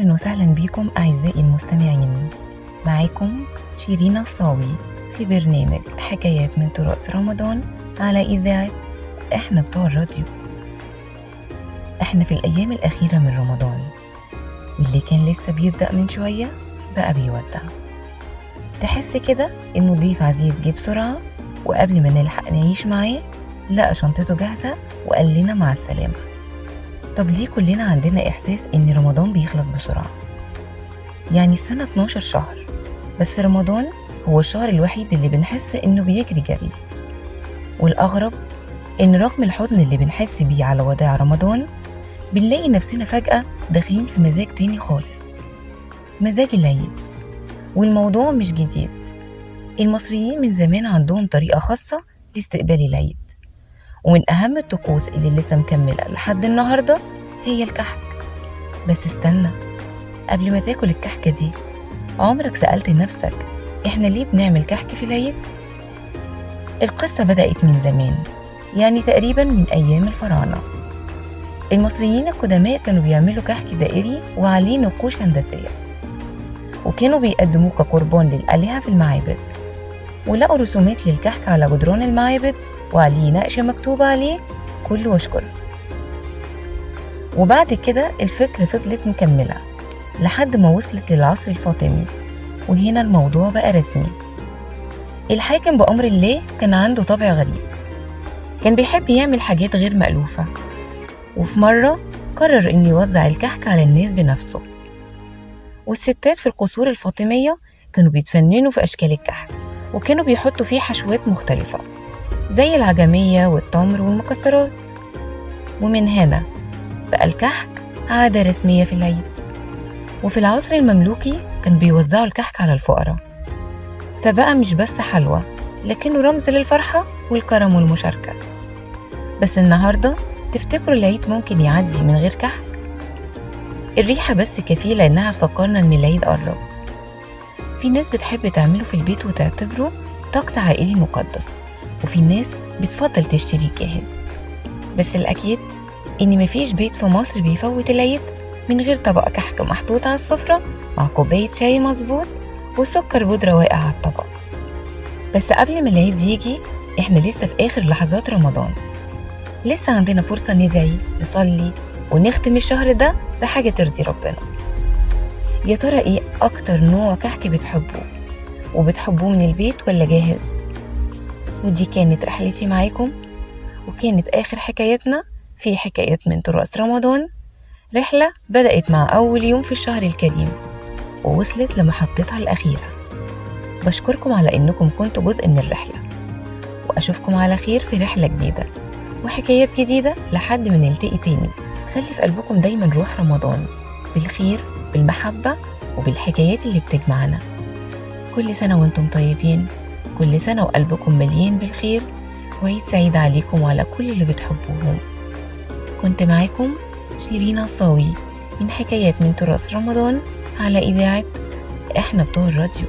أهلا وسهلا بكم أعزائي المستمعين، معاكم شيرين الصاوي في برنامج حكايات من تراث رمضان على إذاعة إحنا بتوع الراديو. إحنا في الأيام الأخيرة من رمضان، واللي كان لسه بيبدأ من شوية بقى بيودع. تحس كده إنه ضيف عزيز جه بسرعة، وقبل ما نلحق نعيش معاه لقى شنطته جاهزة وقال لنا مع السلامة. طب ليه كلنا عندنا إحساس إن رمضان بيخلص بسرعة؟ يعني السنة 12 شهر، بس رمضان هو الشهر الوحيد اللي بنحس إنه بيجري جري. والأغرب إن رغم الحزن اللي بنحس بيه على وداع رمضان، بنلاقي نفسنا فجأة داخلين في مزاج تاني خالص، مزاج العيد. والموضوع مش جديد، المصريين من زمان عندهم طريقة خاصة لاستقبال العيد، ومن أهم الطقوس اللي لسه مكملة لحد النهاردة هي الكحك. بس استنى، قبل ما تاكل الكحكة دي، عمرك سألت نفسك إحنا ليه بنعمل كحك في العيد؟ القصة بدأت من زمان، يعني تقريبا من أيام الفراعنة. المصريين القدماء كانوا بيعملوا كحك دائري وعليه نقوش هندسية، وكانوا بيقدموه كقربان للآلهة في المعابد، ولقوا رسومات للكحك على جدران المعابد وعليه نقش مكتوب عليه كل واشكر. وبعد كده الفكرة فضلت مكملة لحد ما وصلت للعصر الفاطمي، وهنا الموضوع بقى رسمي. الحاكم بأمر الله كان عنده طبع غريب، كان بيحب يعمل حاجات غير مألوفة، وفي مرة قرر إنه يوزع الكحك على الناس بنفسه. والستات في القصور الفاطمية كانوا بيتفننوا في أشكال الكحك، وكانوا بيحطوا فيه حشوات مختلفة زي العجمية والتمر والمكسرات. ومن هنا بقى الكحك عادة رسمية في العيد. وفي العصر المملوكي كان بيوزعوا الكحك على الفقراء، فبقى مش بس حلوى، لكنه رمز للفرحة والكرم والمشاركة. بس النهاردة تفتكروا العيد ممكن يعدي من غير كحك؟ الريحة بس كفيلة إنها تفكرنا إن العيد قرب. في ناس بتحب تعمله في البيت وتعتبره طقس عائلي مقدس، وفي ناس بتفضل تشتري جاهز. بس الأكيد إن مفيش بيت في مصر بيفوت العيد من غير طبق كحك محطوط على السفرة مع كوباية شاي مظبوط وسكر بودرة واقع على الطبق. بس قبل ما العيد يجي، إحنا لسه في آخر لحظات رمضان، لسه عندنا فرصة ندعي، نصلي، ونختم الشهر ده بحاجة ترضي ربنا. يا ترى إيه أكتر نوع كحك بتحبوه؟ وبتحبوه من البيت ولا جاهز؟ ودي كانت رحلتي معاكم، وكانت آخر حكايتنا في حكايات من تراث رمضان. رحلة بدأت مع أول يوم في الشهر الكريم ووصلت لمحطتها الأخيرة. بشكركم على إنكم كنتوا جزء من الرحلة، وأشوفكم على خير في رحلة جديدة وحكايات جديدة لحد ما نلتقي تاني. خلي في قلبكم دايما روح رمضان، بالخير، بالمحبة، وبالحكايات اللي بتجمعنا. كل سنة وانتم طيبين، كل سنة وقلبكم مليان بالخير، وعيد سعيد عليكم وعلى كل اللي بتحبوهم. كنت معاكم شيرين الصاوي من حكايات من تراث رمضان على إذاعة إحنا بتوع الراديو.